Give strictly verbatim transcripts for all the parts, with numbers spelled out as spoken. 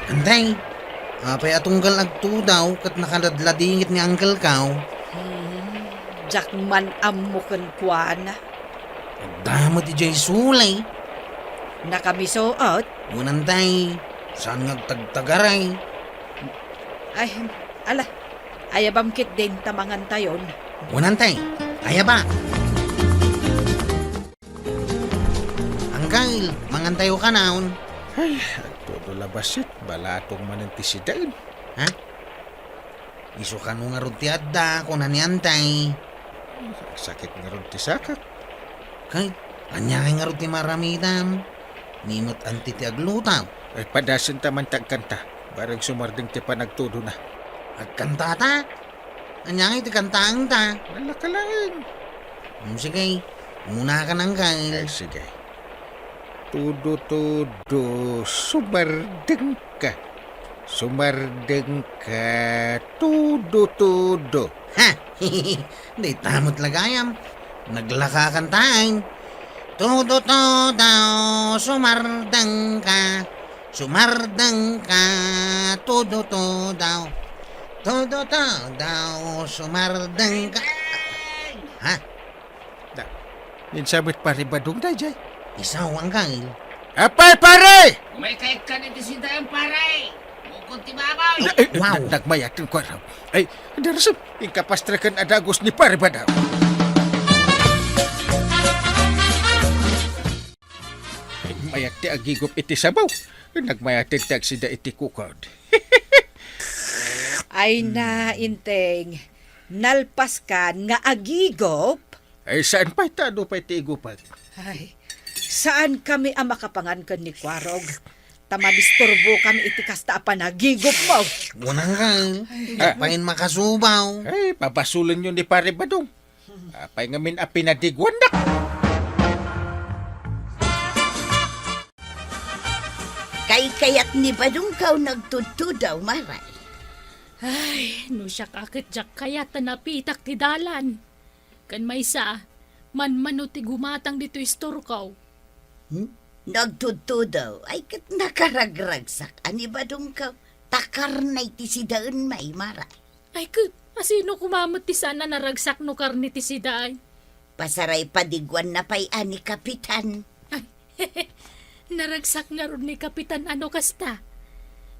Antay, apay a tunggal agtudaw ket nakaladladingit ni Uncle Kao? Hmm, diak man ammo kenkuana. Adda met idiay sulay. Nakamisuot? Wen antay, saan nga agtagtagaray? Ay, ala, ayabam ketdin ta mangantayon. Wen antay, ayaba. Uncle, mangantayo kanayon. Ay, agtudo la bassit, balatong manen ti sidaen. Ha? Isu kano ngarud ti adda, kuna ni Antay. Sakit ngarud ti sakak. Kay, ania ngay ngarud ti maaramidam? Ni met Anti ti agluto. Ay, padasenta man ti agkanta. Bareng sumardeng ti panagtudona. Agkantata? Ania ngay ti kantaenta? Nalaka laeng. Hmm, sige. Umuna ka, Uncle. Ay, sige. Tudo, tudo, sumardengka. Sumardengka, tudo, tudo. Ha! Dayta met la gayam. Naglaka kantaen. Tudo, tudo, sumardengka. Sumardengka, tudo, tudo. Tudo, tudo, sumardengka. Ha? Da, ninsamet Pare Badong daydiay? Isaw, Uncle. Apay, pare! Umay kayat ka ditoy sidaen, pare! Bukod ti babaw! Eh, eh, wow. Nagmayaten ko raw. Ay, darasem, inkapastreken a dagus ni Pare Badong. Ay, mayat ti agigup iti sabaw. Nagmayaten ti agsida iti kukod. Ay na, Inteng. Nalpaskan nga agigup? Ay, saan pay ta adu pay ti igupek? Ay, saan kami a makapangan ken ni Kuarog? Ta madisturbo kami iti kasta a panagigup mo. Unang kal, ay, ah, pain makasubaw. Ay, pabasolenyo ni Pare Badong. Apay ngamin a pinadiguannak? Kaykayat ni Badong Kao nga agtudtudaw, Maray. Ay, no siak a ket diak kayat ta napitak ti dalan. Ken maysa, manmano ti gumatang ditoy istorko. Hmm? No agtudtudaw, ay ket nakaragragsak a ni Badong Kao, ta karne ti sidaen, Maray. Ay ket, asino koma met ti saan a naragsak no karne ti sidaen? Pasaray padiguanna pay a ni Kapitan. Ay, naragsak ngarud ni Kapitan a no kasta.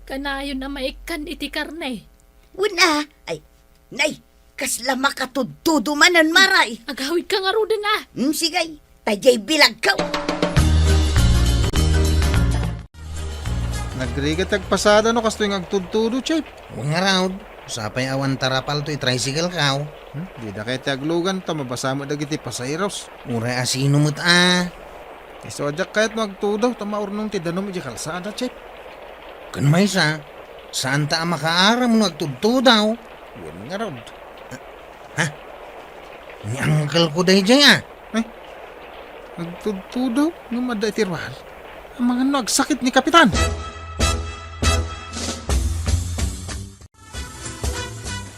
Kanayon a maikkan iti karne. Wen a, ay, nay, kasla makatudtudo manen, Maray. Agawidka ngaruden a. Hmm, sige, ta diay bilagko. Nagrigat ti agpasada no kastoy nga agtudtudo, Chief. Wen ngarud, sapay awan tarapal toy tricycle kao. Hmm, dida kay ti aglugan ta mabasa met dagiti pasaheros. Uray asino met a. Isu a diak kayat no agtudo ta maurnong ti danum idiay kalsada, Chief. Ken maysa, saanta a makaaram no agtudtudaw. Wen ngarud. Ha? Ni uncle ko daydiay a. Ay, agtudtudo ngem adda iti ruar. Amangan no agsakit ni Kapitan.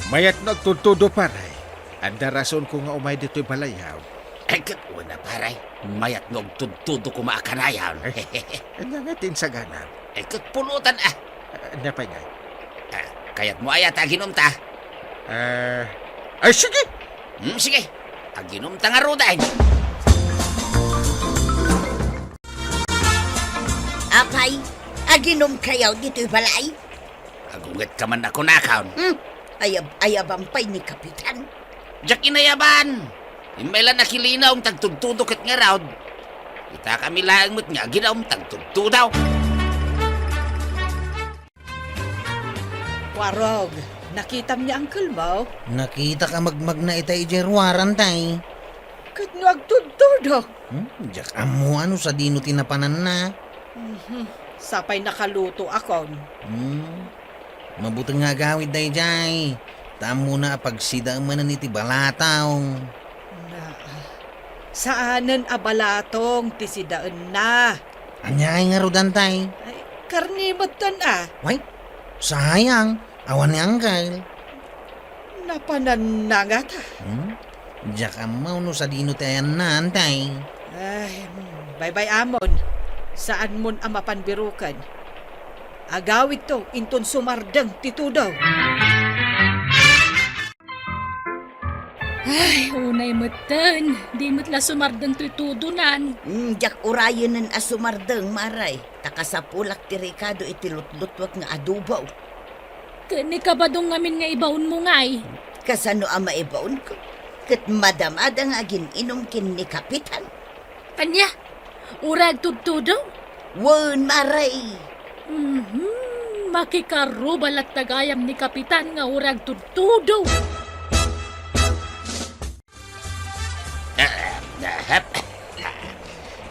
Mayat no agtudtudo, pare. Adda rasonko nga umay ditoy balayyo. Ay, ket wen a, pare. Mayat no agtudtudo koma a kanayon. Ay, ania nga ti insagana? Ay, ket pulutan a. Ah, ania pay ngay? Ah, kayatmo aya ta aginumta? Ah, ay, sige! Hmm, sige. Aginumta ngaruden. Apay, aginumkayo ditoy balay? Agungetka man a kunakon. Hmm, ayab-ayaban pay ni Kapitan. Diak inayaban. Immay la nakilinaw ti agtudtudo ket ngarud. Itakami laeng met nga aginum ti agtudtudo. Warog, nakitam ni uncle mo? Nakitak a magmagna ita idiay ruaran, tay. Ket no agtudtudo? Hmm, diak ammo no sadino ti napananna. Mhm. Sapay nakaluto akon. Hmm. Mabuteng nga agawid daydiay. Ta ammona a pagsidaem manen iti balatong. Na, saanen a balatong ti sidaenna. Ania ngay ngaruden, tay? Ay, karne metten a. Way, sayang. Awan ni uncle. Napananna ngata. Hmm? Diak ammo no sadino ti ayanna, tay. Ay, hmm, baybay-amon. Saanmon a mapan biroken. Agawidto inton sumardeng ti tudo. Ay, unay metten, di met la sumardeng toy tudonan. Mm, diak urayenen a sumardeng, Maray, ta kasapulak ti rikado iti lutlutuek nga adobo. Ket ni kabadong ngamin nga ibaonmo ngay? Kasano a maibaonko? Ket madamada nga agin-inom ken ni Kapitan. Ania? Uray agtudtudo? Wen, Maray. Mhm. Makikaruba latta gayam ni Kapitan nga uray agtudtudo.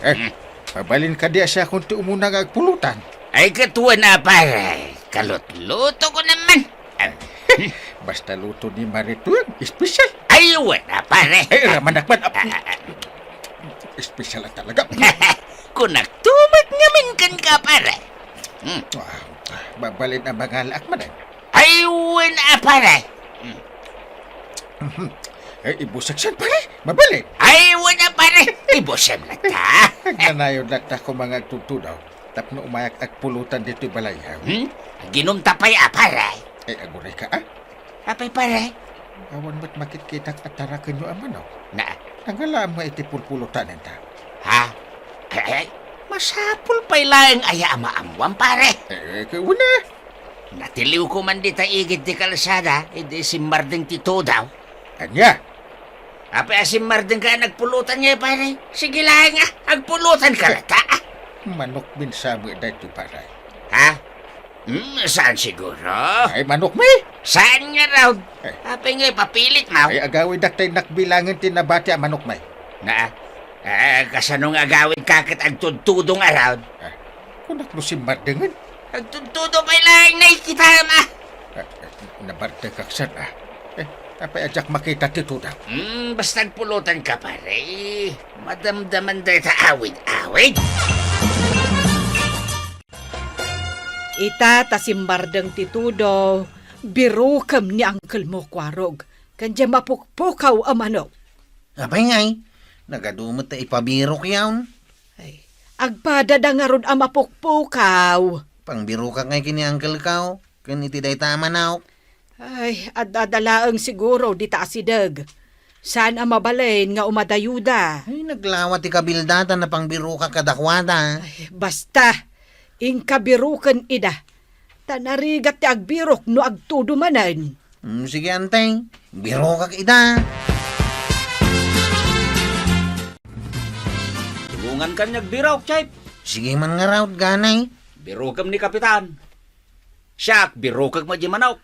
Eh, mabalin kadi a siakon ti umuna nga agpulutan? Ay, ket wen a, pare. Kalutluto ko naman. Basta luto ni Marie Tueng, espesyal. Ay, wen a, pare. Ay, ramanak man. Ah, ah, ah. Espesyal talaga. Kunak tumet ngamin kenka, pare. Hmm. Ah, mabalin a mangalaak man, eh. Ay, wen a, pare. Hmm. Mhm. Eh, ibusek siya, pare. Mabalin. Ay, wen a, pare. Ibusem latta. Agnanayon latta ko mga agtudtudo. Tapno umayak agpulutan ditoy balay, ha? Hmm? Aginumta pay a, pare. Eh, aguray ka, ah? Apay, pare? Awan met makitkitak a tarakenyo a manok. Na? Nangalaam nga iti pulpulutanenta. Ha? Ay, ay, masapul pay laeng aya a maammoam, pare. Eh, eh, ket una. Natiliwko man dita igid ti kalsada, idi simmardeng ti tudo. Ania? Apay a simmardengka a nagpulutan ngay, pare? Sige laeng, ah, agpulutanka latta, ah. Manokmin sa met daytoy, pare. Ha? Hmm, saan siguro? Ay, manokmi? Saan ngarud? Eh. Apay ngay papilitmo? Ay, agawidak tay nakbilangen ti nabati a manokmi. Na, eh, kasano nga agawidka ket agtudtudo ngarud? Ah, kunak no simmardengen. Agtudtudo pay laeng nakitam, ah. Ah, ah, nabardekak saan, ah. Eh, apay a diak makita ti tudo? Hmm, basta agpulutanka, pare. Madamdaman dayta awid-awid. Ita ta simmardeng ti tudo, birokem ni Uncle mo, Kuarog, ken diay mapukpukaw a manok. Apay ngay, nagadu met ta ipabirok yaon. Ay, agpadada ngarud a mapukpukaw. Pangbirokak ngay ken ni Uncle ko, ken iti dayta a manok. Ay, addada laeng siguro dita asideg. Saan a mabalin nga umadayuda. Ay, naglawa ti kabildatan a pangbirokak kadakuada. Ay, basta, inka biroken ida. Ta narigat ti agbirok no agtudo manen. Mm, sige, anteng. Birokak ida. Tulongankan nga agbirok, Chief. Sige man ngarud, ganay. Birokem ni Kapitan. Siak, birokek met diay manok.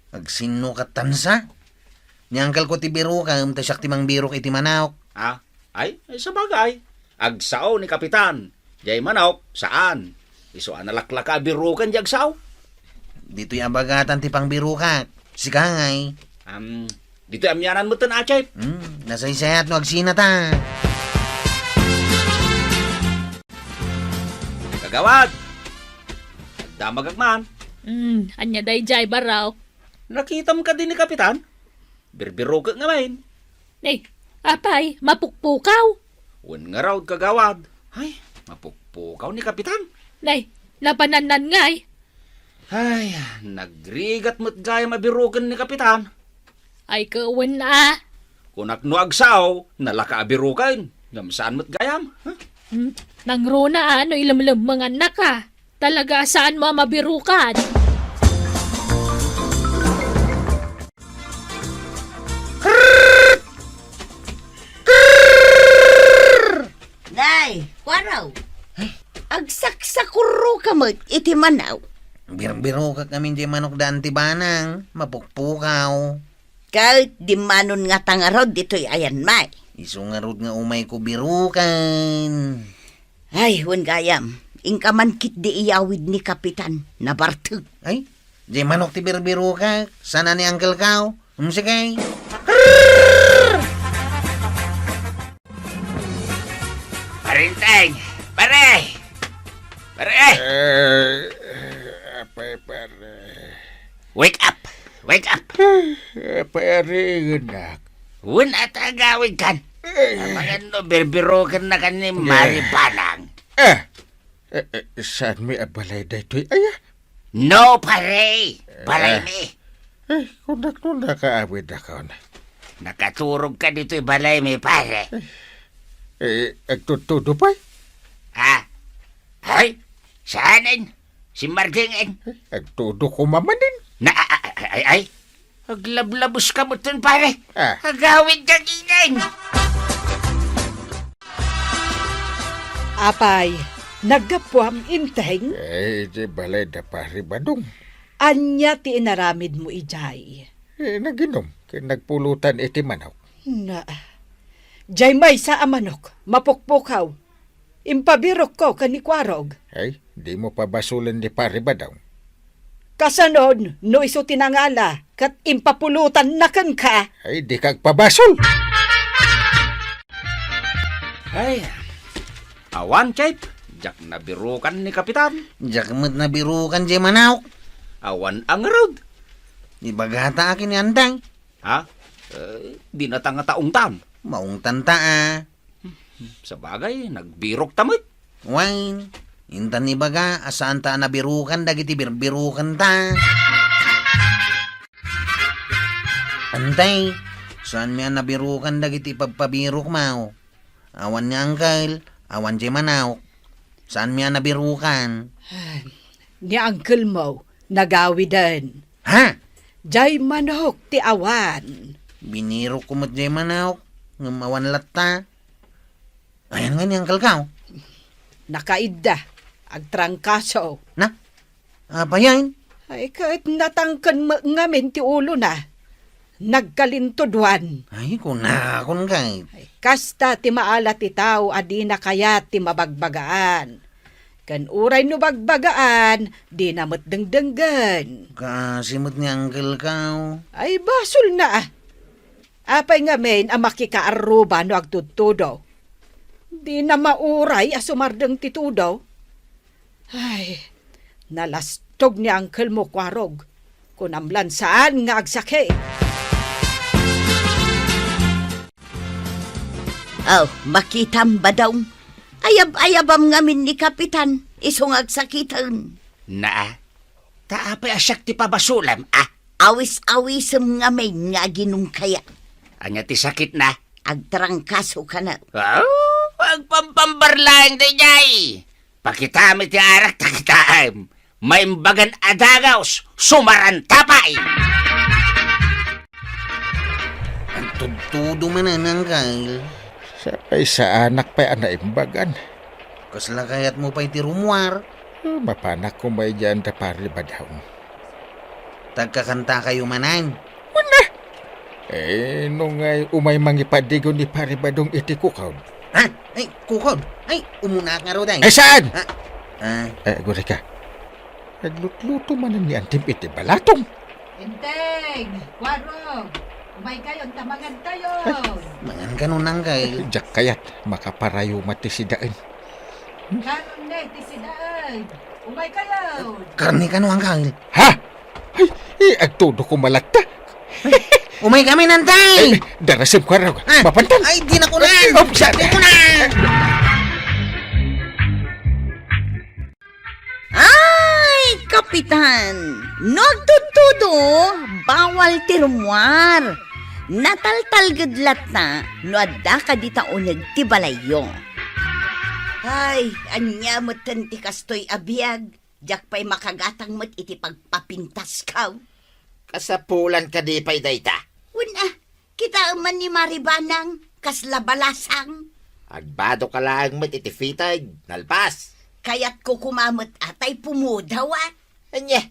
Agsinno ket tansa? Ni Uncle ko ti birokem, ta siak ti mangbirok iti manok. Ah, ay, ay, sabagay. Agsao ni Kapitan. Diay manok, saan. Isu a nalaklaka a biroken diay agsao. Ditoy abagatan ti pangbirokak. Sika ngay. Am, ditoy amianan metten, Chief. Hmm, nasaysayat no agsinata. Kagawad! Agdamagak man. Hmm, ania daydiay, Barok? Nakitam kadi ni Kapitan? Birbirokek ngamin. Nay, apay, mapukpukaw? Wen ngarud, kagawad. Ay, mapukpukaw ni Kapitan. Nay, napanannan ngay. Ay, nagrigat met gayam a biroken ni Kapitan. Ay, ket wen a. Kunak no agsao, nalaka a biroken. Ngem saan met gayam, ha? Hmm, nangruna a no ilemlemmengannaka. Talaga a saanmo a mabirokan. Nay, Kuarog. Agsaksakurroka met iti manok. Birbirokak ngamin diay manok da Anti Banang, mapukpukaw. Ket dimmanon ngata ngarud ditoy ayanmi. Isu ngarud nga umayko biroken. Ay, wen gayam, inka man ketdi iyawid ni Kapitan, nabartek. Ay, diay manok ti birbirokak, saan a ni Uncle ko. Umsikay. Parinteng! Pare! Pare! Eh, apay, pare. Wake up! Wake up! Apay, ariennak. Wen a ta agawidkan. Eh. Amangan no birbirokennakan ni Mari Banang. Eh. Eh, eh, saanmi a balay daytoy, aya? No, pare! Balaymi! Eh, kunak no nakaawid ako na. Nakaturog ka ditoy balaymi, pare. Eh, agtudtudo pay? Ha? Ay, saanen? Si Mardingen? Eh, agtudo ko mamanen. Na, ay, ay, ay. Aglablabos ka metten, pare. Ah. Agawid ka ginen. Apay, naggapuam, Inteng? Eh, di balay da Pari Badong. Ania ti inaramidmo idiay? Eh, naginom, ken nagpulutan iti manok. Na, diay maysa a manok, mapukpukaw. Impabirokko ken ni Kuarog. Ay, dimo pabasolen ni Pari Badong. Kasanon, no isu ti nangala, ket impapulutanna kenka? Ay, dika agpabasol! Ay, awan, Chief. Diak nabirukan ni Kapitan. Diak met nabirukan diay manok. Awan a ngarud. Ibagata akin ni Anteng. Ha? Eh, dinata nga taungtan. Maungtanta a. Sabagay, nagbirokta met. Wen, intan ibaga a saanta a nabirukan dagiti birbirukanta. Antay, saanmi a nabirukan dagiti pagpabirokmo. Awan ni Uncle, awan diay manok. Saanmi a nabirukan. Ni Uncle mo, nagawiden. Ha? Diay manok ti awan. Binirokko met diay manok, ngem awan latta. Ayan nga ni Uncle ko. Nakaidda, agtrangkaso. Na? Apay ayan? Ay, ket natangken met ngamin ti ulona. Nagkalintuduan. Ay, kunakon kay. Ay, kasta ti maala ti tao a dina kayat ti mabagbagaan. Ken uray no bagbagaan, dina met dengdenggen. Kaasi met ni Uncle ko. Ay, basolna a. Apay ngamin a makikaarruba no agtudtudo? Dina mauray a sumardeng ti tudo. Ay, nalastog ni Uncle mo, Kuarog. Kunam lan saan nga agsakit. Oh, makitam, Badong. Ayab-ayabam ngamin ni Kapitan, isu nga agsakiten. Naa, ta apay a siak ti pabasolem, a? Awis-awisem ngamin nga aginum kaya. Ania ti sakitna? Agtrangkaso kana. Oh, agpampambarlaeng daydiay. Pakitami ti arak ta kitaem. Maimbagan a dagaws, sumaranta pay. Agtudtudo manen, Uncle. Sapay saanak pay a naimbagan. Kasla kayatmo pay ti rummuar? Eh, mapanak koma idiay da Pari Badong. Tagkakantakayo manen. Wen a! Eh, no ngay umay mangipaddigo ni Pari Badong iti kukaw. Ha? Ay, kukaw? Ay, umunaak ngarud ay. Ay, saan? Ha? Ah. Eh, aguray ka. Naglutluto manen ni Antim iti balatong. Enteng, Kuarog, umaykayon ta mangantayo. Ay. Mangan kano, Uncle. Diak kayat, makaparayo met ti sidaen. Karon ne ti sidaen. Umaykayo. Karne kano, Uncle? Ha? Ay, eh, agtudo ko malatta. Umaykami, Nantay. Ay, darasem, Kuarog. Ah, mapantan. Ay, di na ko na. Ay, oh, sa- Di ko na. Ay, Kapitan, no agtudtudo, bawal ti rummuar. Nataltalged latta no adda kadi ta uneg ti balayyo. Ay, ania metten ti kastoy a biag? Diak pay makagatang met iti pagpapintasko. Kasapulan kadi pay dayta? Wen a, kitaem man ni Maribanang, kasla balasang. Agbado ka laeng met iti fiteg, nalpas. Kayatko koma met a tay pumudaw a. Ania?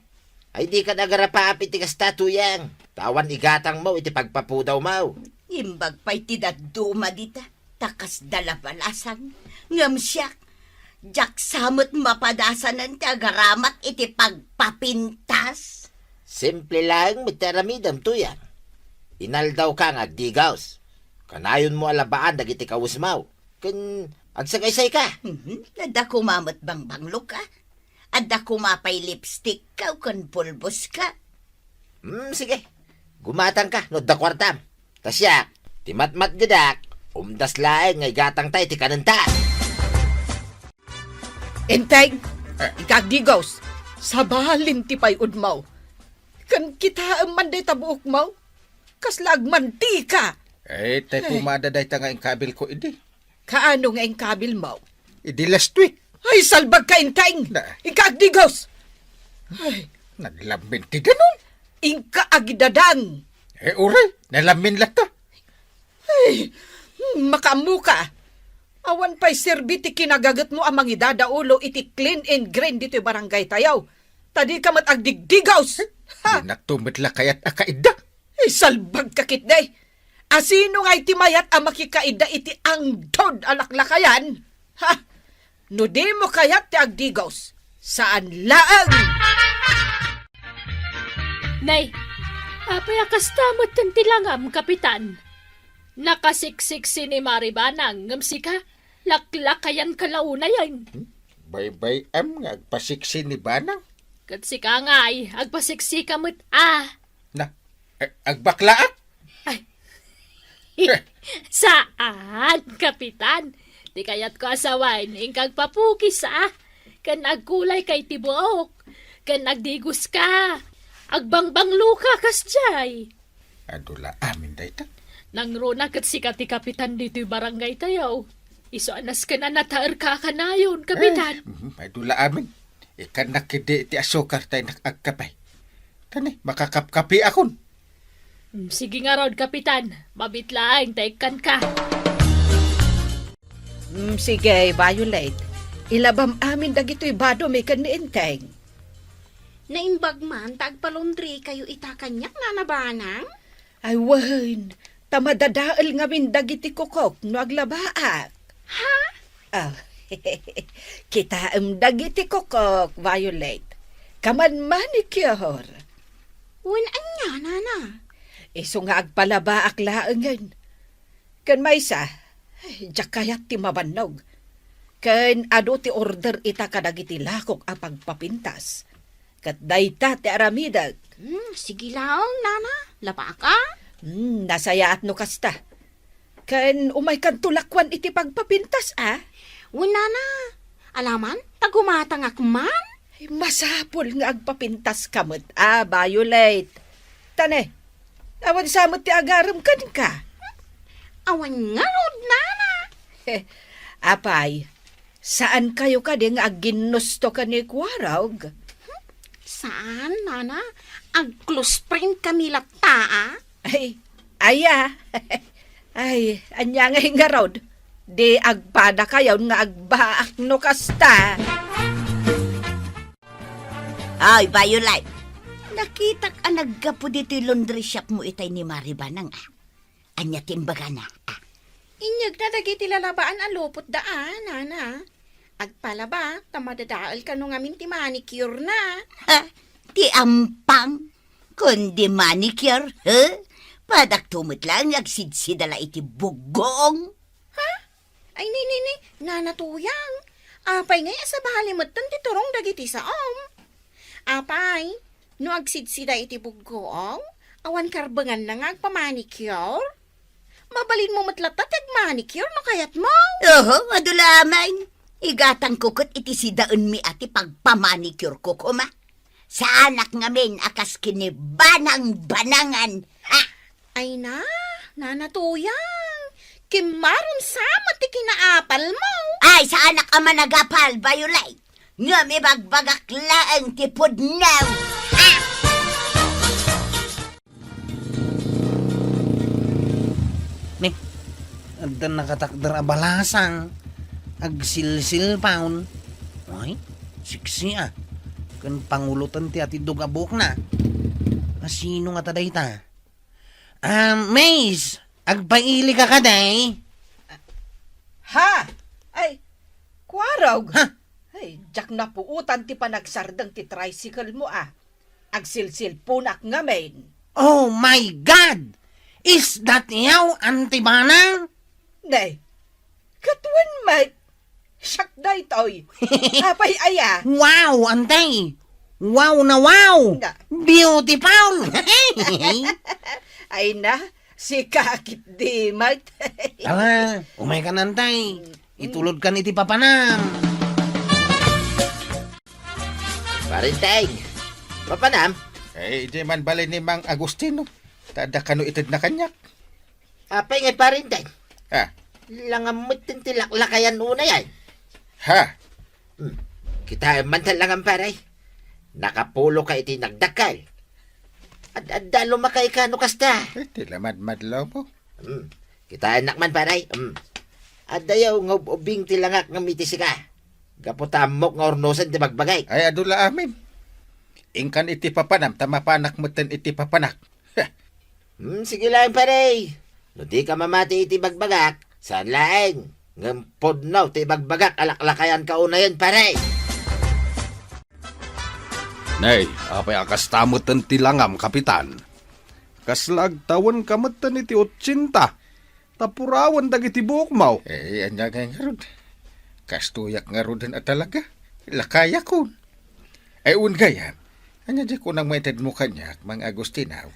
Ay, dika agarapaap iti kasta, Tuyang. Ta awan igatangmo iti pagpapudawmo. Imbag pay ti dadduma dita, ta kasda la balasang. Ngem siak, diak sa met mapadasanen ti agaramat iti pagpapintas. Simple laeng met ti aramidem, Tuyang. Inaldawka nga agdigaws. Kanayonmo a labaan dagiti kawesmo. Ken agsagaysayka. Mhm, adda koma met bangbangloka. Adda koma pay lipstick ka ken pulbos ka. Hmm, sige. Gumatangka no adda kuartam. Ta siak, ti matmatgedak, umdas laeng nga igatangta iti kanenta. Enteng, eh, ika agdigaws. Sabalin ti pay-udmo. Ken kitaem man dayta buokmo. Kasla agmantika. Eh, tay Ay. Pumada dayta nga inkabilko idi. Kaano nga inkabilmo? Idi last week. Ay, salbag ka, Enteng! Na- Inka agdigos! Ay. Naglamin ti danum. Inka agidadang! Eh, uray, nalamin latta. Ay, hmm, makaammo ka. Awan pay serbi ti kinagagetmo a mangidadaulo iti clean and green ditoy barangay tayo. Ta di ka met agdigdigos. Ha? Di na to met la kayat a kaidda. Isalbag ka ketdi. Asino ngay ti mayat a makikaidda iti angdod a laklakayan? Ha? No dimo kayat ti agdigos, saan laeng. Nay, apay a kasta metten ti langam, Kapitan? Nakasiksiksi ni Mari Banang, ngem sika, laklakayan ka la unayen. Hmm? Baybay-am nga agpasiksi ni Banang? Ket sika ngay, agpasiksi ka met a. Na, eh, agbaklaak? Ay. Saan, Kapitan. Ti kayatko a sawen, inka agpapukis a. Ken agkulay ka iti buok. Ken agdigos ka. Agbangbanglo ka kasdiay. Adu la amin dayta. Nangruna ket sika ti kapitan ditoy barangay tayo. Isu a nasken a nataerka a kanayon, Kapitan. Eh, mm, adu la amin. Ikannak ketdi iti asukar ta innak agkape. Kani, makakapkapiakon. Mm, sige ngarud, Kapitan. Mabit laeng ta ikkanka. Mm, sige, Violet. Ilabam amin dagitoy bado mi ken ni Enteng. Naimbag man ta agpalaundrikayo ita kaniak, Nana Banang? Ay, wen, ta madadael ngamin dagiti kukok no aglabaak. Ha? Ah, kitaem dagiti kukok, Violet. Kaman manicure. Wen ania, Nana? Isu nga agpalabaak laengen. Ken maysa, ay, diak kayat ti mabannog. Ken adu ti order ita kadagiti lakok a pagpapintas. Ket dayta ti aramidek. Hmm, sige laeng, Nana. Labaka? Hmm, nasayaat no kasta. Ken umaykanto lakuan iti pagpapintas, a? Wen, Nana. Alaman, ta gumatangak man. Ay, masapul nga agpapintas ka met, a, Violet. Ta ne, awan sa met ti agarem kenka. Awan ngarud, Nana. Apay, saan kayo kadi nga agginnusto ken ni Kuarog? Saan, Nana. Ag-close friend kami latta, a. Ay, aya. Ay, ania ngay ngarud? Di agpada kayon nga agbaak no kasta. Ay, Violet, nakitak a naggapu ditoy laundry shop mo itay ni Mari Banang, a. Ania ti imbagana, a? Inyegna dagiti lalabaan a lupotda, a, Nana. Agpalaba, ta madadael kano ngamin ti manicure na. Ha? Ti ampang? Kundi manicure, he? Padakto met laeng nga agsidsida la iti buggoong. Ha? Ay, ni, ni, ni, Nana Tuyang. Apay ngay a sabali metten ti turong dagiti saom? Apay, no agsidsida iti buggoong, awan karbenganna nga agpamanicure? Mabalinmo met latta ti agmanicure no kayatmo. Oho, adu la amin. Igatangko ket iti sidaenmi a ti pagpamanicureko koma. Saanak ngamin a kas ken ni Banang-banangan. Ha? Ay na, Nana Tuyang. Kimmaron sa met ti kinaapalmo. Ay, saanak a managapal, Violet. Ngem ibagbagak laeng ti pudno. Ha? Ni, adda nakatakder a balasang, agsilsilpaw. Ay, siksi a. Ken panguloten ti atiddog a buokna. Asino ngata dayta? Ah, Maze, agpailika kadi? Ha? Ay, Kuarog. Ha? Ay, diak napuotan ti panagsardeng ti tricycle mo, a. Agsilsilponak ngamin. Oh my God! Is that you, Auntie Banang? Ne, ket wen met, siak daytoy. Apay aya? Wow, Auntie! Wow na wow! Nga. Beautiful! Ay na, sika ketdi met. Ala, umaykan, Auntie. Itulodkan iti papanam. Parinteng, mapanam? Eh, idiay man balay ni Mang Agustino. Ta adda kano itedna kaniak. Apay ngay, Parinteng? Ah. Langam metten ti laklakayan unay ay. Ha? Hmm. Kitaem man ta langam, pare. Nakapuloka iti nagdakkel. Ad-adda lumakayka no kasta. Eh, ti lamadmadlaw mo. Hmm. Kitaennak man, pare. Hmm. Adda yaw nga ub-ubing ti langak ngem iti sika. Gapu ta ammok nga urnosen ti bagbagik. Ay, adu la amin. Inkan iti papanam, ta mapanak metten iti papanak. Hmm, sige laeng, pare. No dika mamati iti bagbagak, saan laeng. Ngem pudno ti bagbagak a laklakayanka unayen, pare. Nay, apay a kasta metten ti langam, Kapitan? Kasla agtawenka metten iti otsenta, ta purawen dagiti buokmo. Eh, ania ngay ngarud? Kastoyak ngaruden a talaga. Lakayakon. Ay, wen gayam. Ania diay kunam nga itedmo kaniak, Mang Agustino?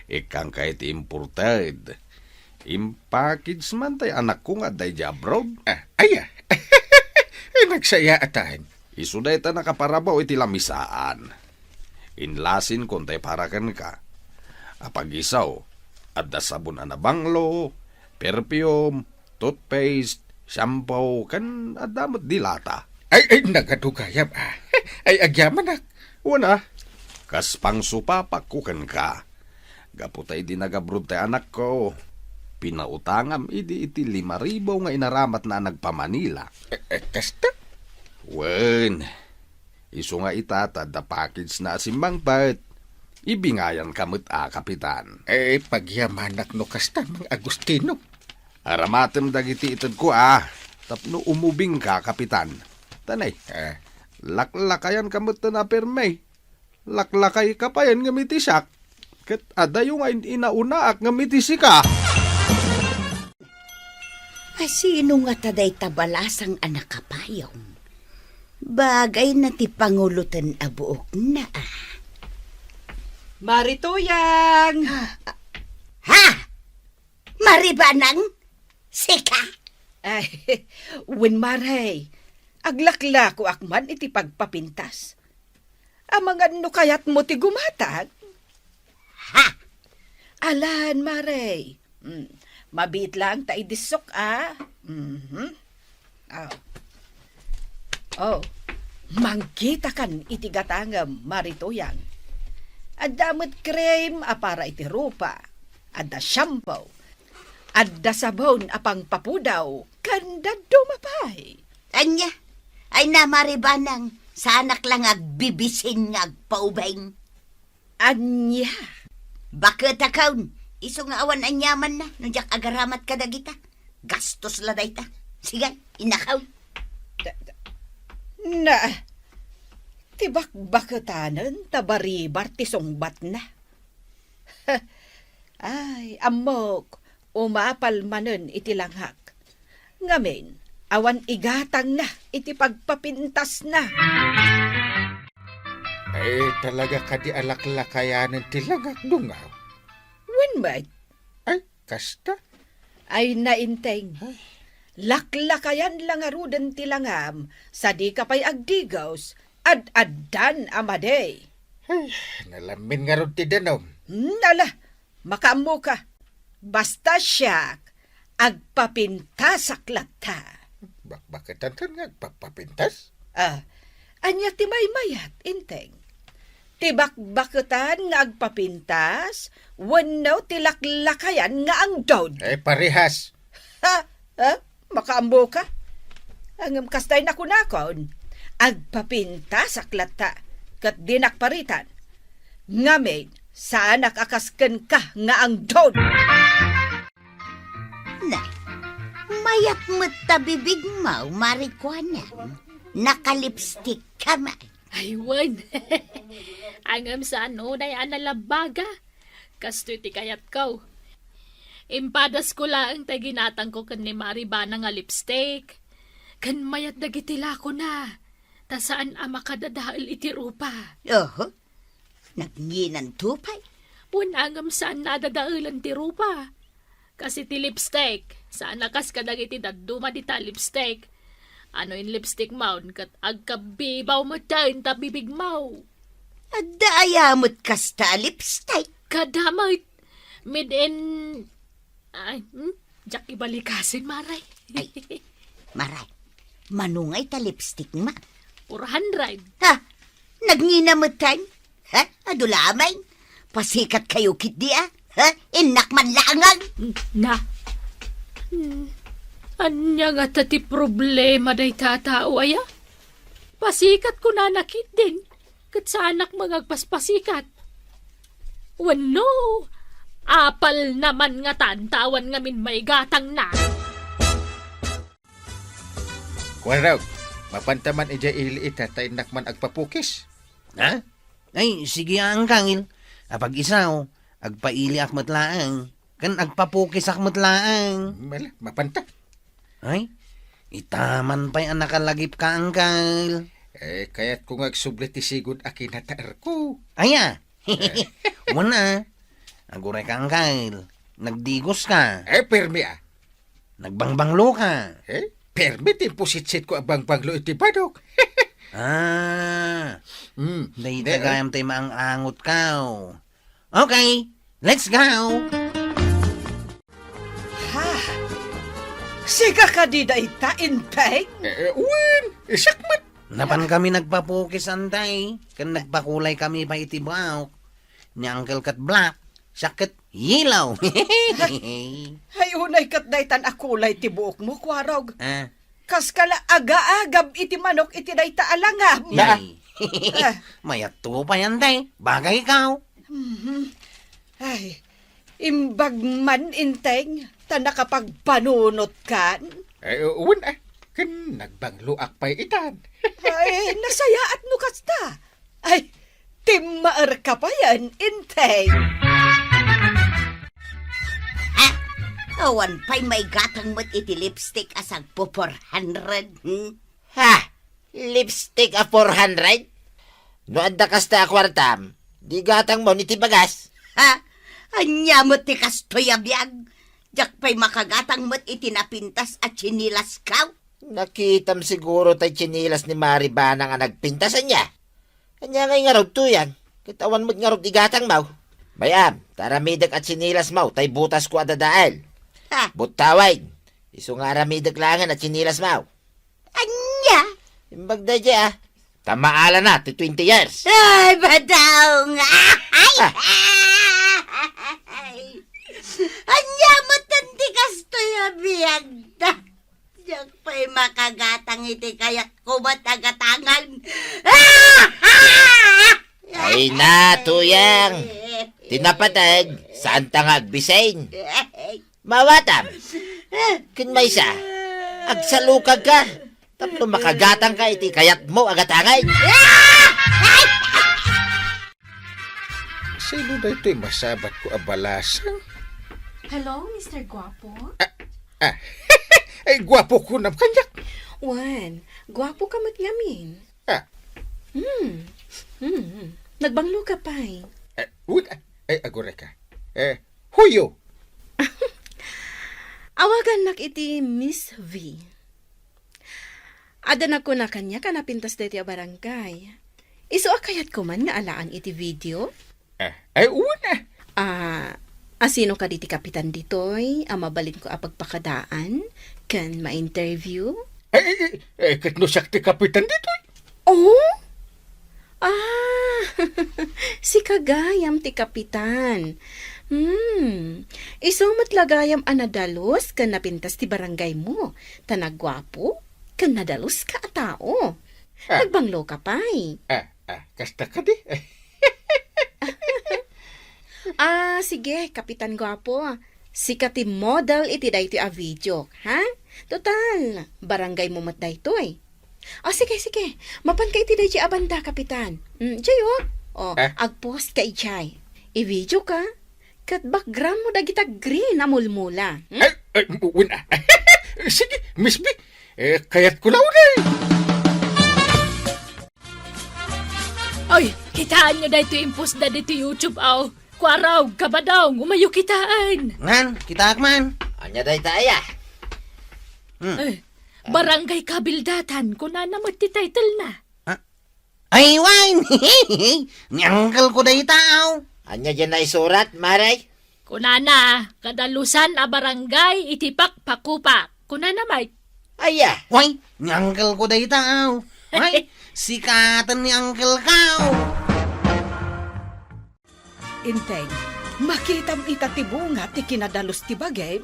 Ikkanka iti imported. Impackage man tay anakko nga adda idiay abroad. Ah, aya. Ay, nagsayaatan. Isu dayta nakaparabaw iti lamisaan. Inlasinkon tay para kenka. Apag-isu, adda sabon a nabanglo, perfume, toothpaste, shampoo, ken adda met dilata. Ay, ay, nagadu gayam, ah. Ay, agyamanak. Wen a, kas pangsupapakko kenka. Gapu ta idi nag-abroad tay anakko, pinautangam idi iti lima ribu nga inaramatna a nagpa-Manila. Eh, eh, kasta? Wen, isu nga ita ta adda package na a simmangpet. Ibingayanka met a, Kapitan. Eh, pagyamanak no kasta, Mang Agustino. Aramatem dagiti itedko a, tapno umubingka, Kapitan. Tanay, eh, laklakayanka met a permi. Laklakayka payen ngem iti siak, ket adayo nga in-inaunaak ngem iti sika. A, sino ngata dayta balasang a nakapayong? Bagayna ti panguloten a buokna, a. Marituyang! Ha? Maribanang? Sika? Ay, wen, Mare. Aglaklakoak man iti pagpapintas. Amangan no kayatmo ti gumatag? Ha? Alan, Mare. Mm, mabiit laeng ta idissok, a. Mhm. Oh. Oh. Mangkitakan iti gatangem, Marituyang. Adda met cream a para iti rupa. Adda shampoo. Adda sabon a pangpapudaw. Ken dadduma pay. Ania? Ay na, Maribanang, saanak la nga agbibisin nga agpaubing. Ania? Baket a kaon, isu nga awan aniamanna no diak agaramat kadagita. Gastos la dayta. Sige, inakaw. Da-, da-, na, ti bakbaketanen ta baribar ti sungbatna. Ay, ammok, umapal manen iti langak. Ngamin, awan igatangna iti pagpapintasna. Ay, talaga kadi a laklakayanen ti langak, Dungaw? Wen met. Ay, kasta? Ay, nainteng. Ay. Laklakayan la ngaruden ti langam, sadika pay agdigos, ad-addan a madi. Ay, nalamin ngarud ti danum. Hmm, ala, makaammoka. Basta siak, agpapintasak latta. Bakbaketanton nga agpapapintas? Ah, ania ti maymayat, Inteng? Ti bakbaketan nga agpapintas wenno ti laklakayan nga angdud? Eh, parehas. Ha? Ha? Makaammoka? Ngem kasta ti nakunakon, agpapintasak latta, ket dinak paritan. Ngamin, saanak a kas kenka nga angdud. Na, mayat met ta bibigmo, Marijuana. Nakalipstick ka man. Ay, wen. Ngem saan unay a nalabbaga. Kastoy ti kayatko. Impadasko laeng ti ginatangko ken ni Maribana nga lipstick. Ken mayat dagiti lakona. Ta saan a makadadael iti rupa. Oho. Nagnginanto pay? Wen, ngem saan a dadaelen ti rupa. Kas iti lipstick, saan a kas kadagiti dadduma dita lipstick. Ano in lipstick maon ket agkabibaw met ta inta bibigmo? Adda aya met kasta a lipstick? Kada met, made in, ay, hmm? Diak ibalikasin, Maray. Ay, Maray, mano ngay ta lipstick ma? Four hundred. Ha? Nagngina metten? Ha? Adu laeng? Pasikat kayo ketdi, a? Ha? Innak man laengen. Na. Hmm. Ania ngata ti problema dayta a tao, aya? Pasikat kunana ketdin, ket saanak met nga agpaspasikat. Wenno, apalna man ngatan ta awan ngamin maigatangna. Kuarog, mapanta man idiay ili ita ta innak man agpapukis. Ha? Ay, sige, Angkal. Apag-isu, agpailiak met laeng. Ken agpapukisak met laeng. Mala, mapanta. Ay, ita man pay a nakalagipka, Angkal. Eh, kayatko nga agsubli ti sigud a kinataerko. Aya? Wen a. Agurayka, Angkal. Nagdigoska. Eh, permi a. Nagbangbangloka. Eh, permi ti impositsitko a bangbanglo iti badok. Ah, Hmm. Dayta Eh, gayam tay maang-angotka. Okay, let's go! Ha? Sika kadi dayta, Enteng? Eh, wen, siak met. Napankami nagpapukis, Antay, ken nagpakulay kami pay iti buok. Ni Uncle ket black, siak ket yellow. Ay, unay ket daytan a kulay ti buokmo, Kuarog. Ah. Kas ka la agaagab iti manok iti dayta a langab. Ay. Ah. Mayatto pay, Antay. Bagaykaw. Mhm. Ay, imbag man, Enteng, ta nakapagpanunotkan? Eh, wen, eh. Ken nagbangloak pay itan. Ay, nasayaat no kasta. Ay, timmaerka payen, Enteng. Ah, awan pay maigatang met iti lipstick a sagpo four hundred, hmm? Ha? Lipstick a four hundred? No adda kasta a kuartam, di gatangmo iti bagas. Ha? Ania met ti kastoy a biag? Diak pay makagatang met iti napintas a tsinilasko. Nakitam siguro tay tsinilas ni Mari Banang a nagpintas, ania? Ania ngay ngarud, Tuyang? Ket awan met ngarud igatangmo. Bay-am, ta aramidek a tsinilasmo tay butasko a dadael. Ha? Buttawen, isu nga aramidek laengen a tsinilasmo. Ania? Imbag daydiay, a. Ta maalana ti twenty years. Ay, badaw nga. Ay! Ah. Ania met ti kastoy a biagda? Diak pay makagatang iti kayatko met a gatangan. Ay na, Tuyang. Ti napateg, saanta nga agbisin. Maawatam. Ken maysa, agsalukagka tapno makagatangka iti kayatmo a gatangen. Sino daytoy masabatko a balasang? Hello, Mister Guapo? Ah, ah. Ay, guapo kunam kaniak. Wen, guapo ka met ngamin. Ah. Hmm. Hmm. Nagbanglo ka pay. Eh, wait, ah, ay, agurayka. Eh, who you? Awagannak iti Miss V. Adda nagkuna kaniak a napintas daytoy a barangay. Isu a kayatko man nga alaen iti video. Eh, ay, una. Ah, asino kadi ti kapitan ditoy a mabalinko a pagpakadaan ken ma-interview? Eh, eh, eh, eh, ket no siak ti kapitan ditoy? Oh? Ah, sika gayam ti kapitan. Hmm, isu met la gayam a nadalus ken napintas ti barangaymo, ta nagguapo ken nadaluska a tao. Ah. Nagbanglo ka pay. Ah, ah, kasta kadi? Ah, sige, Kapitan Guapo. Sika ti model iti daytoy a video, ha? Total, barangaymo met daytoy. Ah, sige, sige. Mapanka iti daytoy a banda, Kapitan. Mm, diay, oh. Oh, Eh? Agpost ka idiay. I-video ka. Ket background mo dagita green a mulmula. Hmm? Ay, ay, wen, ah. Sige, Miss B. Eh, kayatko la unay. Oy, kitaenyo daytoy impost da ditoy YouTube, aw. Kuarog, Kabadong, umayo kitaen. Ngan, kitaak man. Ania dayta aya? Hmm. Eh, Barangay Kabildatan, kunana met ti title na. Ah, ay, wen! Ni uncle ko dayta, aw. Ania diay naisurat, Mare? Kunana, kadalusan a barangay iti pakpakupak. Kunana, Mike. Aya? Wen, ni uncle ko dayta, aw. Ay, sikaten ni uncle ko. Inteng, makitam ita ti bunga ti kinadalus ti bagim?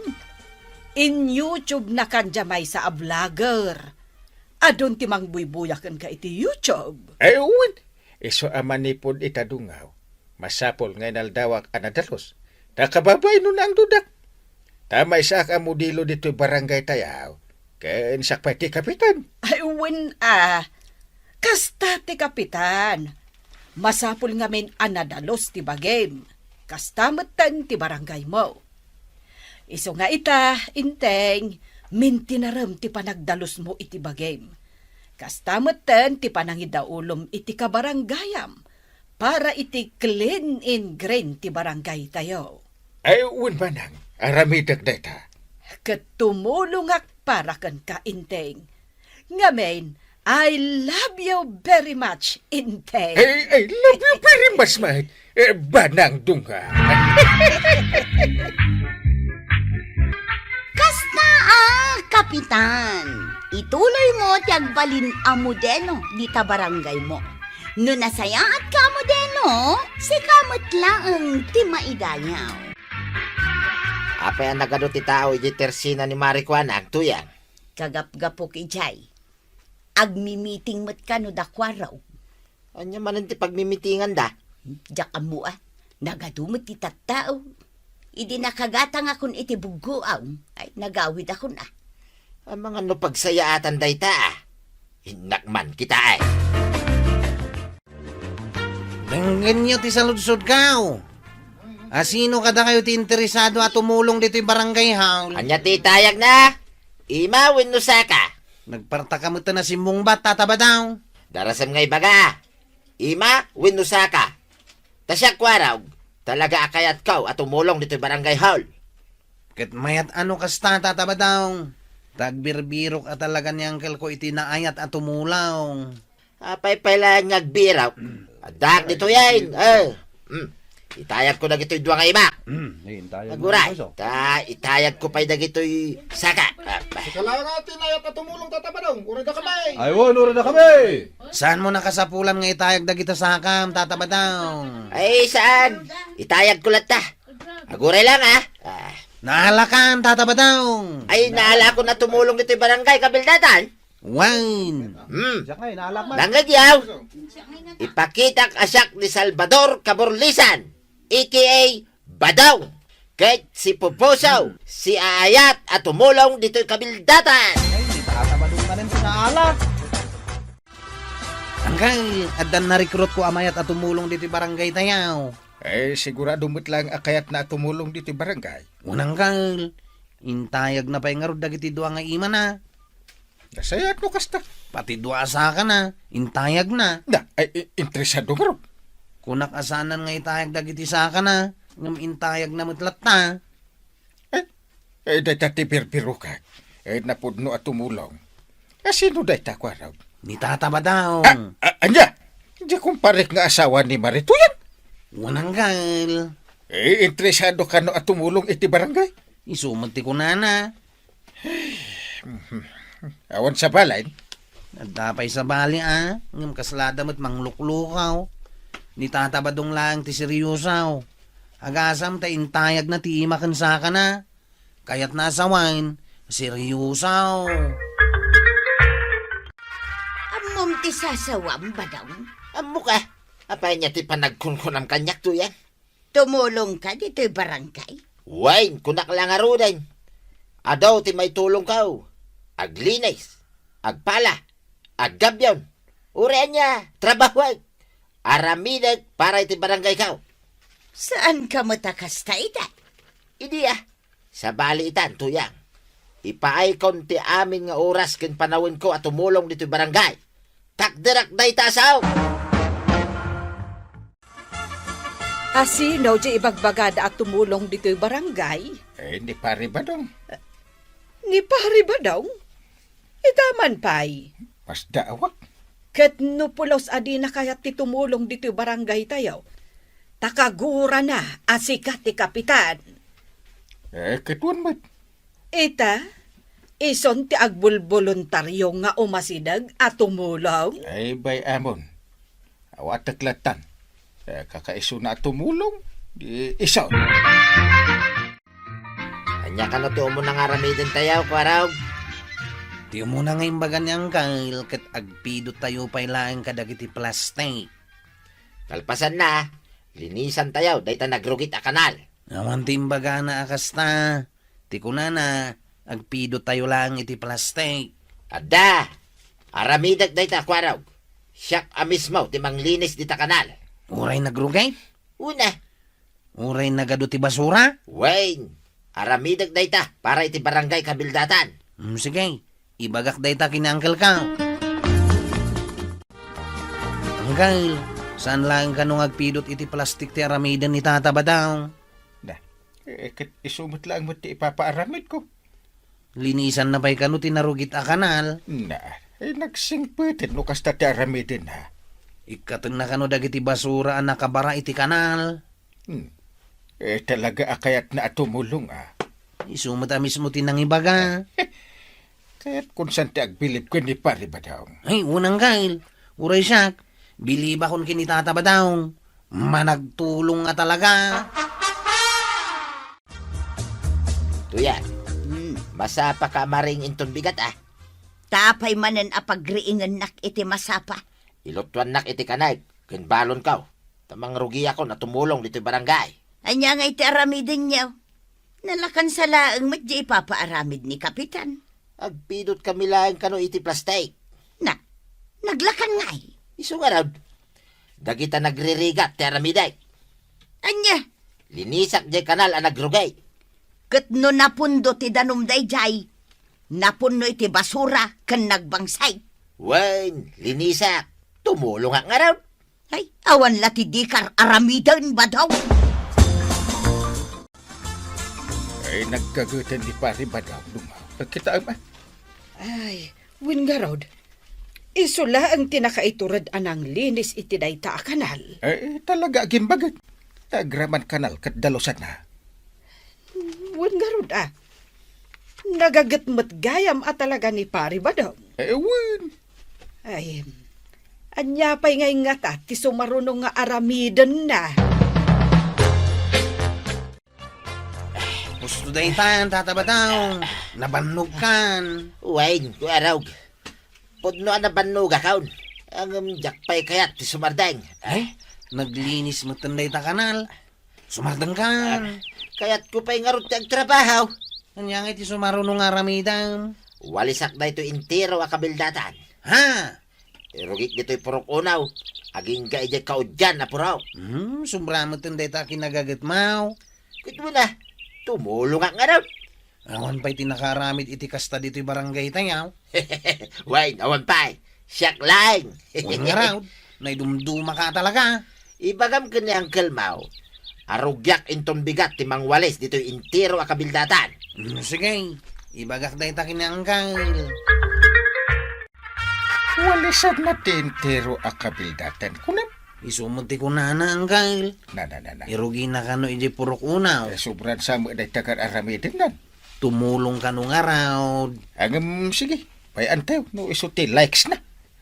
In-YouTube na kan dia maysa a vlogger. Adun ti mangbuybuya kenka iti YouTube. Ay, wen. Isu a manipud ita dungaw, masapul nga inaldawak a nadalus. Ta kababain no naangdudak. Ta maysaak a modelo ditoy barangay tayo. Ken siak pay ti kapitan. Ay, wen a. Kasta ti kapitan. Masapul ngamin a nadalus ti bagim. Kasta metten ti barangay mo. Isu nga ita, Inteng, mintinarem ti panagdalusmo iti bagim. Kasta metten ti panangidaulom iti kabarangayam para iti clean and green ti barangay tayo. Ay, wen manang, aramidek dayta. Ket tumulongak para kenka, Inteng. Ngamin, I love you very much, Inteng. I, I love you very much, mate. Eh, banang dunga. Kasta a, Kapitan, ituloy mo ti agbalin a modelo dita barangay mo. No nasayaat ka a modelo, sika met laeng ti maidayaw. Apay a nagadu ti tao iti tersina ni Mare Kuana, agtuyang? Kagapgapok idiay. Agmimiting met kano da Kuarog. Ania manen ti pagmimitinganda? Diak ammo a. Nagadu met ti tattao. Idi nakagatangakon iti buggoam, ay, nagawidakon a. Amangan no pagsayaatan dayta a. Innak man kita ay. Denggenyo ti saludsodko. Asino kadakayo ti interesado a tumulong ditoy barangay hall? Ania ti itayagna? Ima wenno saka? Nagparta ka met a simmungbat, Tata Badong. Darasem nga ibaga. Ima wenno saka? Ta siak, Kuarog, talaga a kayatko a tumulong ditoy barangay hall. Ket mayat a no kasta, Tata Badong. Ta agbirbirok a talaga ni uncle ko iti naayat a tumulong. Apay pay laeng nga agbirok? Addaak ditoyen. Eh. Hmm. Itayagko dagitoy dua nga imak. Hmm, eh, itayag mo, Aguray. Boss, oh. Ta, itayagko pay dagitoy saka. Ah, bah. Sika la nga ti naayat a tumulong, Tata Badong. Uray da kami. Ay, wen, uray da kami. Saanmo nakasapulan nga itayag dagita sakam, Tata Badong? Ay, saan? Itayagko latta. Aguray lang, ah. Ah. Naalakan, Tata Badong. Ay, naalakon a tumulong ditoy barangay, Kabildatan. Wen. Hmm. Siak nga, inaalak man. Nangagyaw. Ipakitak a siak ni Salvador Caborlisan, A K A Badong. Ket si Pupusaw, si aayat a tumulong ditoy Kabildatan. Ay, di ba ata madungkanan ti naalak? Angkay, addan na-recruit ko a mayat a tumulong ditoy barangay tayo. Eh, sigurado met lang a kayatna a tumulong ditoy barangay. Wen, angkay, intayagna pay ngarud dagiti dua nga imana. Nasayaat no kasta. Pati dua a sakana, intayagna. Na, ay, i-, interesado ngarud. Kunak a saanan nga itayag dagiti sakana, ngem intayagna met latta. Eh, eh, dayta ti birbirokak. Eh, napudno a tumulong. Asino dayta, Kuarog? Ni Tata Badong. Ah, ah, ania? Di kumparek nga asawa ni Marituyan? Wen, angkay. Eh, interesado kano a tumulong iti barangay? Isu met ti kunana. Awan sabali. Adda pay sabali, a, ngem kasla da met mangluklukaw. Ni Tata Badong laeng ti seryoso. Agasam ta intayagna ti ima ken sakana. Kayatna a sawen, seryoso. Ammom ti sasawam, Badong? Ammok a. Apay ania ti panagkunkunam kaniak, Tuyang? Tumulongka ditoy barangay? Wen, kunak la ngaruden. Adu ti maitulongko. Aglinis, agpala, aggabion. Uray ania, trabahuek. Aramidek para iti barangayko. Saanka met a kasta ita? Idi a, sabali itan, Tuyang. Ipaaykon ti amin nga oras ken panawenko a tumulong ditoy barangay. Takderak dayta a sao. Asino ti ibagbagada a tumulong ditoy barangay? Eh, ni Pari Badong. Ni Pari Badong? Ita man pay. Masdaawak. Ket no pulos a dina kayat ti tumulong ditoy barangay tayo, ta kagurana a sika ti kapitan. Eh, ket wen met. Ita, ison ti agbulboluntario nga umasideg a tumulong? Ay, bay-amon. Awatek lattan. Eh, kakaisuna a tumulong, di ison. Ania kano ti umuna nga aramiden tayo, Kuarog? Ti umuna nga imbaga ni Angkel ket agpidot tayo pay laeng kadagiti plastik. Kalpasanna, linisan tayo dayta nagrugit a kanal. Awan ti imbagana a kasta. Ti kunana, agpidot tayo laeng iti plastik. Adda! Aramidek dayta, Kuarog. Siak a mismo ti manglinis dita kanal. Uray nagrugit? Una. Uray nagadu ti basura? Wen, aramidek dayta para iti barangay kabildatan. Mm, sige, ibagak dayta ken ni Uncle ka. Uncle, saan laeng kano nga agpidot iti plastik ti aramiden ni Tata Badong? Da, eh, ket isu met laeng met ti ipapaaramidko. Linisanna pay kano ti narugit a kanal? Na, eh, nagsingpeten no kasta ti aramiden, ha? Ikkatenna kano dagiti basura a nakabara iti kanal? Hmm. Eh, talaga a kayatna a tumulong, ah. Isu met a mismo ti nangibaga. Kayat kun saan ti agbilib ken ni Pari Badong. Ay, unang kail. Uray siak, bilibakon ken ni Tata Badong. Managtulong nga talaga. Tuyan, hmm, masapa ka maring inton bigat, ah. Ta apay manen a pagriingennak iti masapa? Ilutuannak iti kanal, ken balonko, ta mangrugiakon a tumulong ditoy barangay. Ania nga iti aramidenyo? Nalakansa laeng met di ipapaaramid ni Kapitan. Agpidot kami laeng kano iti plastik. Na, naglakan ngay? Isu ngarud, dagita nagririgat ti aramidek. Ania? Linisak diay kanal a nagrugay. Ket no napundo ti danum daydiay, napunno iti basura ken nagbangsay. Wen, linisak. Tumulongak ngarud. Ay, awan la ti dikar aramiden, Badong. Ay, nagkageten ni Pari Badong, dumaw. Pagkitaem, ah. Ay, wen ngarud, isu laeng ti nakaitured a nanglinis iti dayta a kanal. Eh, talaga agimbagek. Agraman kanal ket dalusanna. Wen ngarud, ah. Nagaget met gayam a talaga ni Pari Badong. Eh, wen. Ay, ania pay ngay ngata ti sumaruno nga aramidenna? Husto daytan, Tata Badong. Nabannogkan. Wen, Kuarog. Pudno a nabannogakon. Ngem diak pay kayat ti sumardeng. Eh, naglinis metten dayta kanal. Sumardengkan. Ah, kayatko pay ngarud ti agtrabaho. Ania ngay ti sumaruno nga aramidem? Walisak daytoy entero a kabildatan. Ha? Irugik ditoy purok unaw, agingga idiay kaudian a purok. Hmm, sobra metten dayta kinagagetmo. Ket wen a, tumulongak ngarud. Awan pay ti nakaaramid iti kasta ditoy barangay tayo. Wen, awan pay. Siak laeng. Wen ngarud, naidumdumaka talaga. Ibagam ken ni Uncle Mau, arugiak inton bigat ti mangwalis ditoy entero a kabildatan. Hmm, sige, ibagak dayta ken ni Uncle. Walisanna ti entero a kabildatan, kunam? Isu met ti kunana, Uncle. Na, na, na, na. Irugina kano idiay purok unaw. Eh, sobran sa met dayta nga ar-aramidennan. Tumulong kano ngarud. Ngem, sige. Pay-antayo, no isu ti likes na.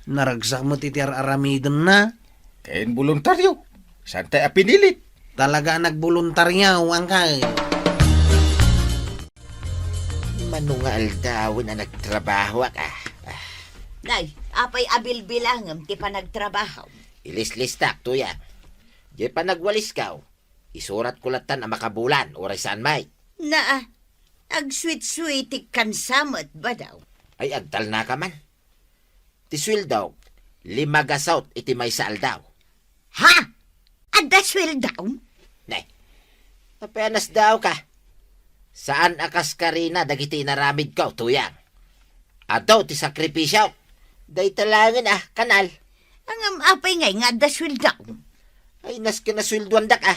Naragsak met iti ar-aramidenna. Ken boluntario. Saan tayo a pinilit? Talaga a nagboluntario, Uncle. Mano nga aldawen a nagtrabahoak, ah. Ah. Nay, apay a bilbilangem ti panagtrabaho? Ilislistak, tuyang. Diay panagwalisko, isuratko lattan a makabulan, uray saan met. Naa, agsuitsui ti kansamet, Badong. Ay, agtalnaka man. Ti sueldok, lima gasut iti maysa aldaw. Ha? Adda sueldom? Ne. Apay a nasdaawka? Saan a kas karina dagiti inaramidko, tuyang. Adu ti sakripisio. Dayta laengen a kanal. Ngem apay ngay nga adda sueldom? Ay, nasken a sueldoandak a.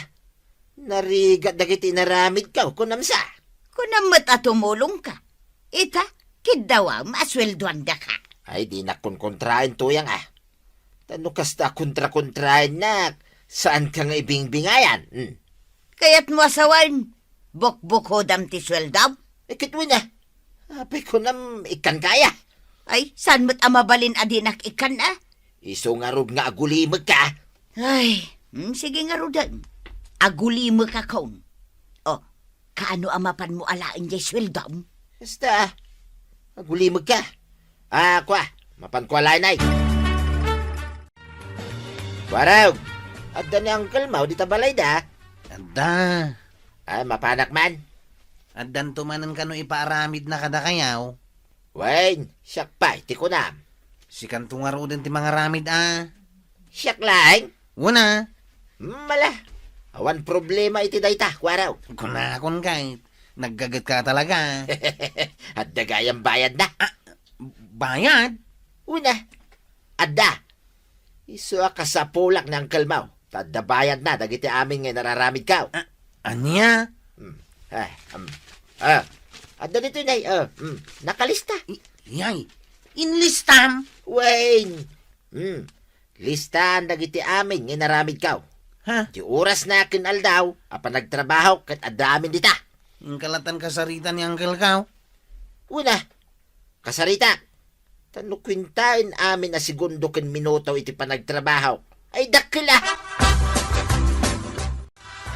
Narigat dagiti inaramidko, kunam sa. Kunam met a tumulongka. Ita, Kiddawam a sueldoandaka. Ay, dinak konkontraen, Tuyang, a. Ta no kasta a kontra-kontraennak, saanka nga ibingbingayan. Hmm. Kayatmo a sawen, bukbukodam ti sueldom? Ay, ket wen a. Apay kunam, ikkanka aya? Ay, saan met a mabalin a dinak ikkan, a? Isu ngarud nga agulimekka. Ay, hmm, sige ngaruden. Agulimekakon. O, kaano a mapanmo alaen jay sueldom? Basta, agulimekka. A, kua, mapanko alaen ay. Kuarog, adda ni Uncle Mau dita balayda? Adda. Ay, mapanak man. Addanto manen kano ipaaramidna kadakayo? Wen, siak pay ti kunam. Sikanto ngaruden ti mangaramid a. Siak laeng? Wen a. Mala, awan problema iti dayta, Kuarog. Kunakon kay, naggagetka talaga. Adda gayam bayadna? A, bayad? Wen a. Adda. Isu a kasapulak ni Uncle Mau, ta adda bayadna dagiti amin nga inararamidko. A, ania? Hmm. A, um, a, adda ditoy, nay, a, hmm, nakalista. I-, yay, inlistam? Wen. Hmm. Listaan dagiti amin nga inaramidko. Ha? Ti orasna ken aldaw a panagtrabaho ket adda amin dita. Inka latan kasarita ni Uncle Mau? Wen a. Kasarita. Ta no kuentaen amin a segundo ken minuto iti panagtrabaho, ay dakkel a!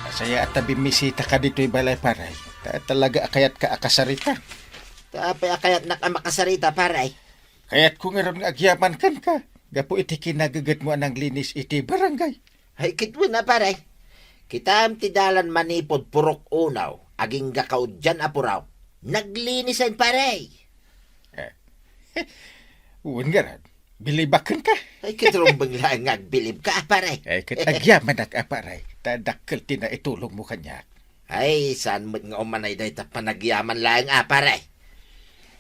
Asaya a ta bimmisitaka ditoy balay, pare. Ta talaga a kayatka a kasarita. Ta apay a kayatnak a makasarita, pare? Kayatko ngarud nga agyaman kenka, gapu iti kinagegetmo a nanglinis iti barangay. Ay, ket wen a, pare. Kitam ti dalan manipud Purok Unaw, agingga kaudian a puraw. Naglinisan, pare. Eh, wen ngarud, bilibak kenka. Ay, ket rumbeng laeng nga agbilibka, pare. Ay, ket agyamanak a, pare. Ta dakkel ti naitulongmo kaniak. Ay, saan met nga umanay dayta panagyaman laeng a, pare?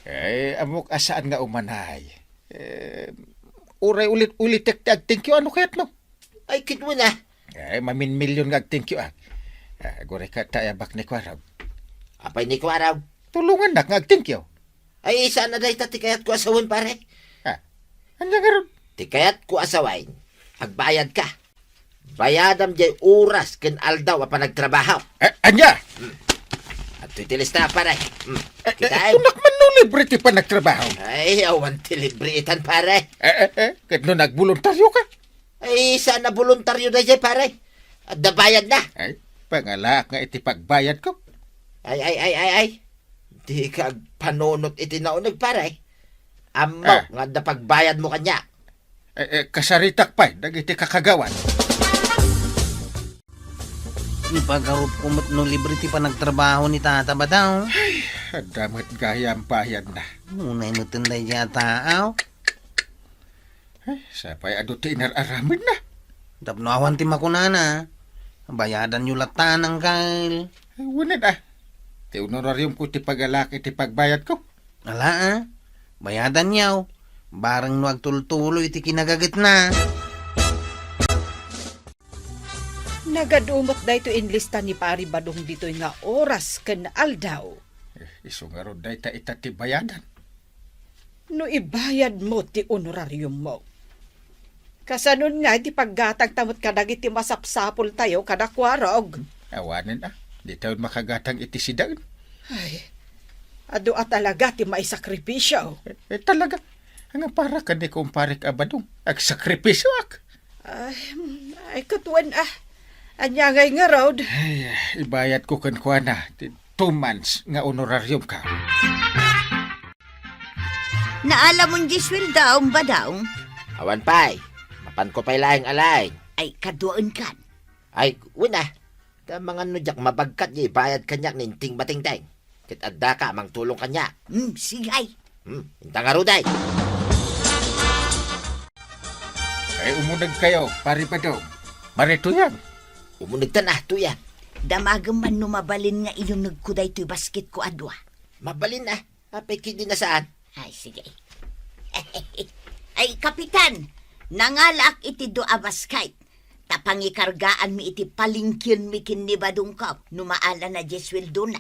Ay, ammok a saan nga umanay. Eh, uray ulit-ulitek ti ag-thank you, ano kayatmo? Ay, ket wen a. Ay, maminmilyon nga ag-thank you, a. A, agurayka ta ayabak ni Kuarog. Apay ni Kuarog? Tulongannak nga ag-thank you. Ay, saan a dayta ti kayatko a sawen, pare? A, ania ngarud? Ti kayatko a sawen, agbayadka. Bayadam jay oras ken aldaw a panagtrabaho. A, ania? Hmm. Adtoy ti lista, pare. Hmm. Eh, eh, kitaem. Kunak man no libre ti panagtrabaho. Ay, awan ti libre itan, pare. Eh, eh, eh, ket no nagboluntarioka? Ay, saan a boluntario dayjay, pare. Adda bayadna. Ay, pangalaak nga iti pagbayadko. Ay, ay, ay, ay, ay. Dika agpanunot iti nauneg, pare. Ammok nga adda pagbayadmo kaniak. Eh, eh, kasaritak pay dagiti kakagawan. Ipagarupko met no libre ti panagtrabaho ni Tata Badong. Ay, adda met gayam bayadna. Unay met daydiay a taaw. Eh, sapay adu ti inar-aramidna. Tapno awan ti makunana, bayadanyo latta, Uncle. Eh, wen a. Ti honorariumko ti pagalaak iti pagbayadko. Ala, a. Bayadanyo. Bareng no agtultuloy ti kinagagetna. Nagadu met daytoy inlista ni Pari Badong ditoy nga oras ken aldaw. Eh, isu ngarud dayta ita ti bayadan. No ibayadmo ti honorariummo, kasanon nga iti paggatangta met kadagiti masapsapultayo kada Kuarog? Awanen a, ditayon makagatang iti sidaen. Ay, adu a talaga ti maisakripisio. Eh, eh, talaga. Nga para ken ni kumparek a Badong, agsakripisioak. Ay, mm, ay, ket wen a. Ania ngay ngarud? Ay, ibayadko kenkuana ti two months nga honorariumko. Naalamon di sueldo, Badong? Awan pay. Mapanko pay laeng alaen. Ay, kaduaenkan. Ay, wen a. Ta mangan no diak mabagkat di ibayad kaniak ni Inting Batingteng. Ket addaka a mangtulong kaniak. Hmm, sige. Hmm, inta ngarud ay. Ay, umunegkayo, Pari Badong. Mari Tuyang. Umunegtan a, Tuyang. Damagem man no mabalin nga inunegko daytoy basketko a dua. Mabalin a. Apay ket di na saan? Ay, sige. Ay, Kapitan, nangalaak iti dua a basket. Ta pangikargaanmi iti palengkenmi ken ni Badongko no maalan a di sueldona.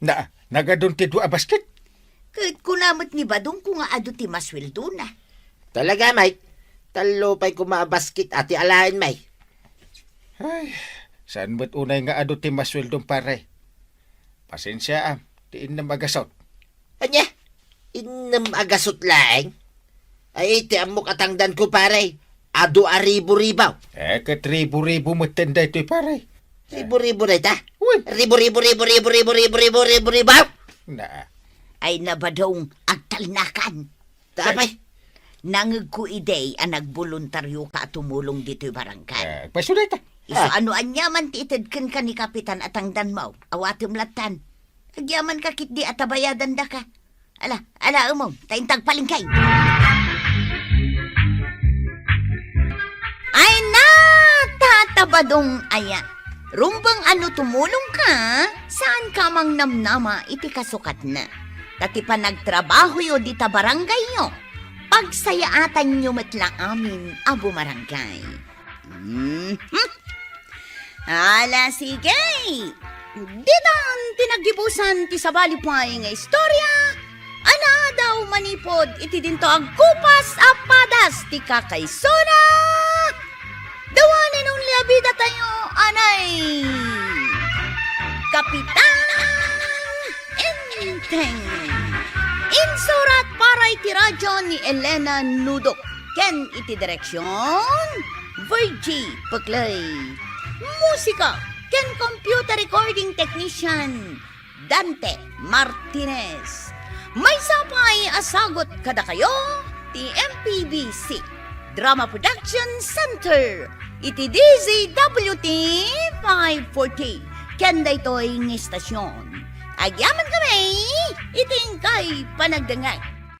Na, nagadun ti dua a basket? Ket kuna met ni Badongko nga adu ti masueldona. Talaga, Mike? Tallo pay koma a basket a ti alaen, Mike. Ay, saan met unay nga adu ti masueldon, pare? Pasensiaam, ti innem a gasut. Ania? Innem a gasut laeng? Ay, ti ammok a tangdanko, pare. Adu a ribu-ribu. Eh, ket ribu-ribu metten daytoy, pare. Ribu-ribu dayta? Uy. Ribu-ribu, ribu-ribu, ribu-ribu, ribu-ribu, ribu-ribu. Na. Ay, na, Badong, agtalnakan. Ta apay? Nangegko idi a nagboluntarioka a tumulong ditoy barangay. Eh, agpayso dayta. Isu, ah, no aniaman ti ited kenka ni Kapitan a tangdanmo, awatem lattan. Agyamanka ketdi a ta bayadandaka. Ala, ala, umong, ta inta agpalengke. Ay na, Tata Badong aya. Rumbeng a no tumulongka, saanka a mangnamnama iti kasukatna. Ta ti panagtrabahoyo dita barangayyo, pagsayaatanyo met la amin a bumarangay. Mhm. Ala, sige. Ditan ti naggibusan ti sabali pay nga istorya a naadaw manipud iti dinto agkupas a padas ti kakaisuna. The one and only a bidatayo, anay Kapitan Enteng. Insurat para iti radyo ni Elena Nudok ken iti direksion, Virgie Peclay. Musika ken computer recording technician, Dante Martinez. Maysa pay a sagut kadakayo ti M P B C Drama Production Center iti D Z W T five forty ken daytoy nga istasyon. Agyamankami iti inkay panagdengngeg.